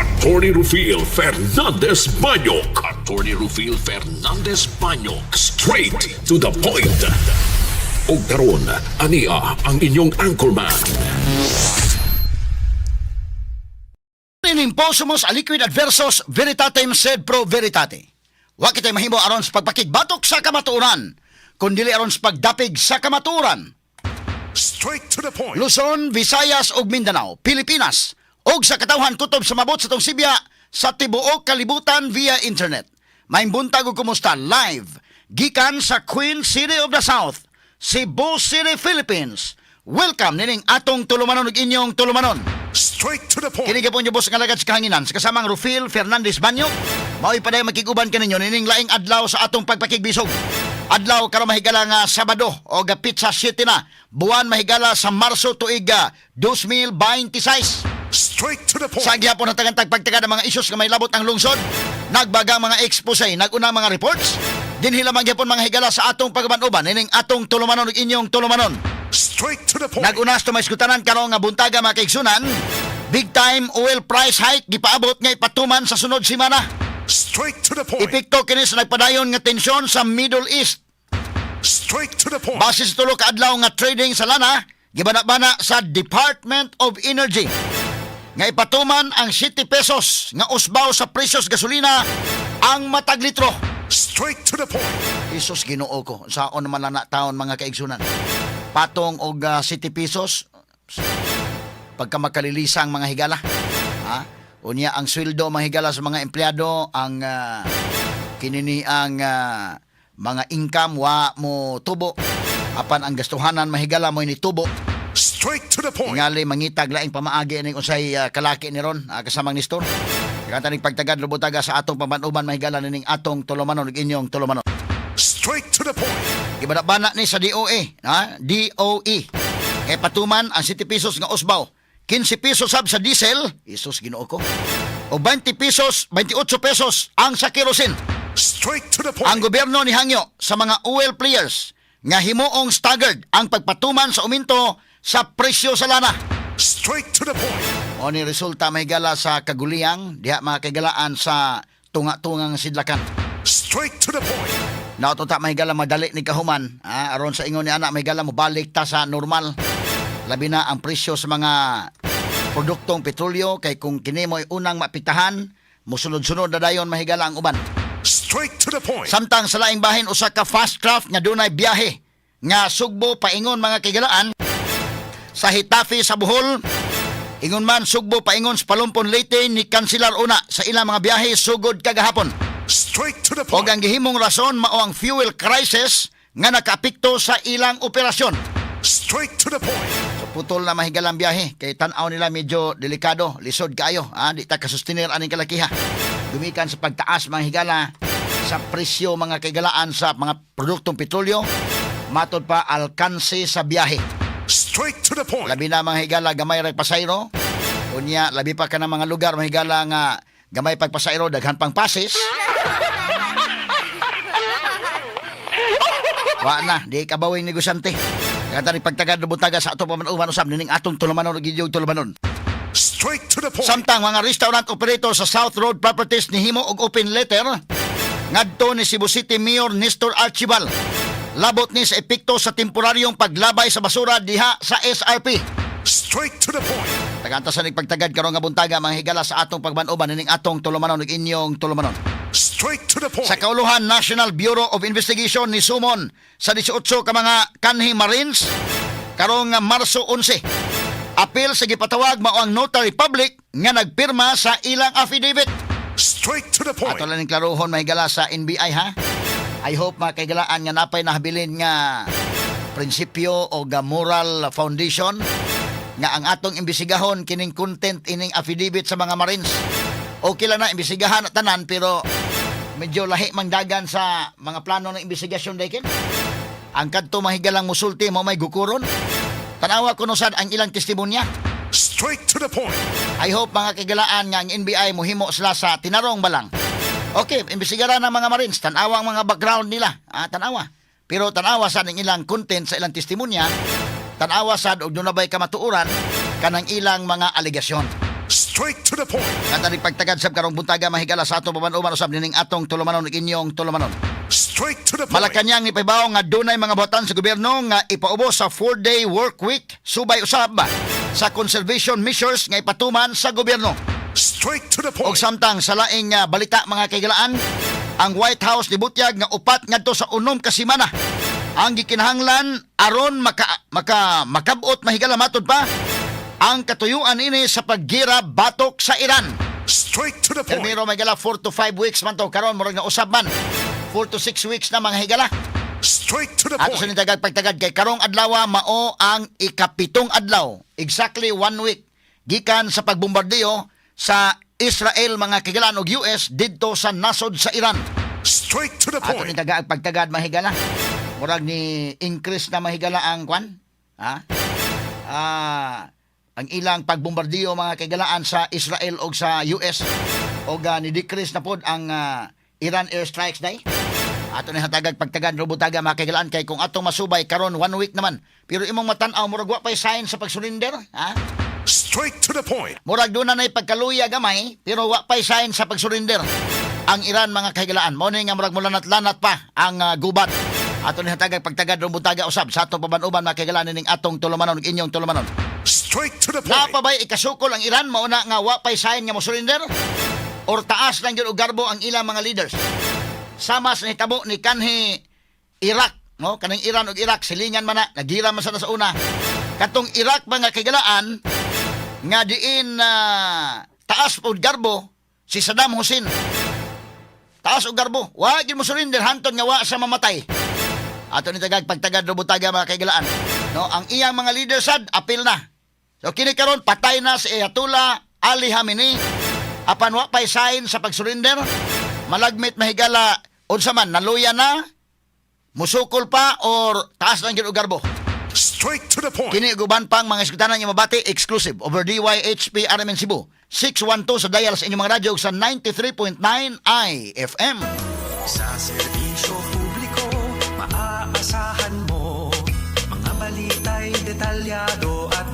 Attorney Rufil Fernandez Banyok. Attorney Rufil Fernandez Banyok. Straight to the point. Og karon, ania ang inyong anchorman. Imposumus aliquid adversus veritatem sed pro veritate. Wa kitay mahimo aron sa pagpakigbatok sa kamatuoran, kundili aron sa pagdapig sa kamatuoran. Straight to the point. Luzon, Visayas ug Mindanao, Pilipinas ug sa katawhan kutob sa mabot sa tong sibya sa tibuok kalibutan via internet. Maayong buntag ug kumusta live gikan sa Queen City of the South, Cebu City, Philippines. Welcome nining atong tulumanon ug inyong tulumanon. Straight to the point. Kini gapon boss nga alagad sa kahanginan sa kasamang Rufil Fernandez Banyo. Mao'y paday makiguban kaninyo nining laing adlaw sa atong pagpakigbisog. Adlaw karon, mahigala, nga Sabado o petsa 7 na buwan, mahigala, sa Marso, tuig 2026. Straight to the point. Sa gihapon na tagantag pagtaga ng mga isyus nga may labot ang lungsod, nagbaga ang mga expose, naguna ang mga reports, dinhi lamang gihapon, mga higala, sa atong pagban-uban nining atong tulumanon ug inyong tulumanon. Straight to the point. Nag-unas to may iskutanan karon nga buntaga, mga kaigsunan, big time oil price hike gipaabot nga ipatuman sa sunod semana. Straight to the point. Epekto kini sa nagpadayon nga tensyon sa Middle East. Straight to the point. Base sa tulo ka adlaw nga trading sa lana, gibana-bana sa Department of Energy nga ipatuman ang 7 pesos nga usbaw sa presyos gasolina ang matag litro. Straight to the point. Isos, Ginoo ko, saon naman lang na taon, mga kaigsunan? Patong og 7 pesos pagka makalilisang, mga higala. Ha? Unya ang sweldo, mga higala, sa mga empleyado, ang kinini ang mga income wa mo tubo. Apan ang gastuhanan, mahigala, mo ni tubo. Straight to the point. Tingali mangitag laing pamaagi ning unsay kalaki ni ron, kasamang Nestor. Kanta ning pagtagad lubutaga sa atong pamban-uban, mahigala, nining atong tulumanon ug inyong tulumanon. Straight to the point. Gibana-bana ni sa DOE, ha? DOE. Kay patuman ang 7 pesos nga usbaw. 15 pesos sab sa diesel, Isus, Ginoo ko. O 20 pesos, 28 pesos ang sa kerosene. Straight to the point. Ang gobyerno ni hangyo sa mga oil players nga himuong staggered ang pagpatuman sa uminto sa presyo sa lana. Straight to the point. O ni resulta, mahigala, sa kaguliyang diha, mga kaigalaan, sa tunga-tungang sidlakan. Straight to the point. Nauto ta, mahigala, madali ni kahuman, ah, aron sa ingon ni ana, mahigala, mobalik ta sa normal. Labi na ang presyo sa mga produktong petrolyo kay kung kini mo'y unang maapektahan, mosunod-sunod na dayon, mahigala, ang uban. Straight to the point. Samtang sa laing bahin, usa ka fast craft nga dunay biyahe nga Sugbo paingon, mga kaigalaan, sa Getafe sa Bohol, ingon man Sugbo paingon sa Palumpon, Leyte ni kanselar una sa ilang mga biyahe sugod kagahapon. Straight to the Og point. ang gihimong rason mao ang fuel crisis nga nakaapekto sa ilang operasyon. Straight to the point. So putol na, mahigalang biyahe kay tan-aw nila medyo delikado, lisod kaayo, ah, di ta kasustenir aning kalakiha. Gumikan sa pagtaas, mga higala, sa presyo, mga kaigalaan, sa mga produktong petrolyo, matod pa alkanse sa biyahe. Straight to the point. Labi na, mga higala, gamay ra pasayro. Unya labi pa ka ng mga lugar, mga higala, nga gamay pagpasayro, daghan pang pasis. Wa na, di kabawing negosyante. Kaya ni pagtagad butaga sa ato paman-uban usab nining atong tulumanon ug inyong tulumanon. Straight to the point. Samtang mga restaurant operator sa South Road Properties nihimo og open letter ngadto ni Cebu City Mayor Nestor Archival. Labot ni sa epekto sa temporaryong paglabay sa basura diha sa SRP. Straight to the point. Tagaanta sa pagtagad karon nga buntaga, mga higala, sa atong pagban-uban nining atong tulumanon ug inyong tulumanon. Straight to the point. Sa kauluhan, National Bureau of Investigation ni sumon sa 18 ka mga kanhi Marines karong nga Marso 11. Apil sa gipatawag mao ang notary public nga nagpirma sa ilang affidavit. Straight to the point. Ato lang ning klarohon, mahigala, sa NBI, ha. I hope, mga kaigalaan, nga napay nahabilin nga prinsipyo o ga moral foundation nga ang atong imbestigahon kining content ining affidavit sa mga Marines. Okay lang na imbestigahan at tanan, pero medyo lahi mang dagan sa mga plano ng investigasyon daykin. Ang kadto, mahigalang, musulti mo may gukuron. Tanawa kuno sad ang ilang testimonya. Straight to the point. I hope, mga kaigalaan, nga ang NBI muhimo sila sa tinarong balang. Okay, imbestigaran ng mga Marines, tanawa ang mga background nila. Ah, tanawa. Pero tanawa sa ang ilang content sa ilang testimonya, tanawa sad og duna bay kamatuoran kanang ilang mga alegasyon. Straight to the point. Katari pagtagad sab karong buntaga, mahigala, sa atong paban-uban usab nining atong tulumanon ug inyong tulumanon. Straight to the point. Malacañang nipahibaw nga dunay mga buhatan sa gobyerno nga ipaubos sa 4-day work week subay usab sa conservation measures nga ipatuman sa gobyerno. Straight to the Og point. samtang sa laing balita, mga kahigalaan, ang White House nibutyag nga 4 ngadto sa 6 ka semana ang gikinahanglan aron maka, maka makabot, mahigala, matud pa ang katuyuan ini sa paggira batok sa Iran. Straight to the point. Termino, mahigala, 4 to 5 weeks man to karon, murag na usab man 4 to 6 weeks na, mga higala. Straight to the Ato sa point. nitagag pagtagad kay karong adlaw mao ang ikapitong adlaw, exactly one week gikan sa pagbombardiyo sa Israel, mga kahigalaan, og US didto sa nasod sa Iran. Straight to the Ato point. ni tagaag pagtagad, mahigala. Murag ni increase na, mahigala, ang kwan. Ha? Ang ilang pagbombardiyo, mga kahigalaan, sa Israel og sa US og ni decrease na pod ang Iran airstrikes day. Ato ni hatagag pagtagad robutaga, mga kahigalaan, kay kung atong masubay karon one week naman. Pero imong matan-aw, murag wa pay sign sa pagsurrender, ha? Straight to the point. Murag doon na na'y pagkaluya gamay, pero wa pay sign sa pagsurrender ang Iran, mga kahigalaan. Mao ni nga murag mulanat-lanat pa ang gubat. Ato ni hatagag pagtagad butaga usab sa atong paban-uban, mga kahigalaan, ning atong tulumanon ug inyong tulumanon. Straight to the point. Naa pa bay ikasukol ang Iran, mao na nga wa pay sign nga mo surrender, or taas lang gyud og garbo ang ilang mga leaders? Sama sa nahitabo ni kanhi Iraq, no? Kaning Iran ug Iraq silingan man na, nagira man sa una. Katong Iraq, mga kahigalaan, nga diin na taas og garbo si Saddam Hussein. Taas og garbo, wa gyud mo surrender hantod nga wa sa mamatay. Ato ni tagag pagtagad robutaga, mga kahigalaan. No, ang iyang mga leader sad apil na. So kini karon patay na si Ayatollah Ali Khamenei. Apan wa pay sign sa pagsurrender. Malagmit, mahigala, unsa man, naluya na, musukol pa or taas lang gyud og garbo. Straight to the point. Kini ug uban pang mga iskutanan nga mabati exclusive over DYHP RMN Cebu 612 sa dial sa inyong mga radyo ug sa 93.9 IFM. Sa serbisyo publiko, maaasahan mo. Mga balita'y detalyado at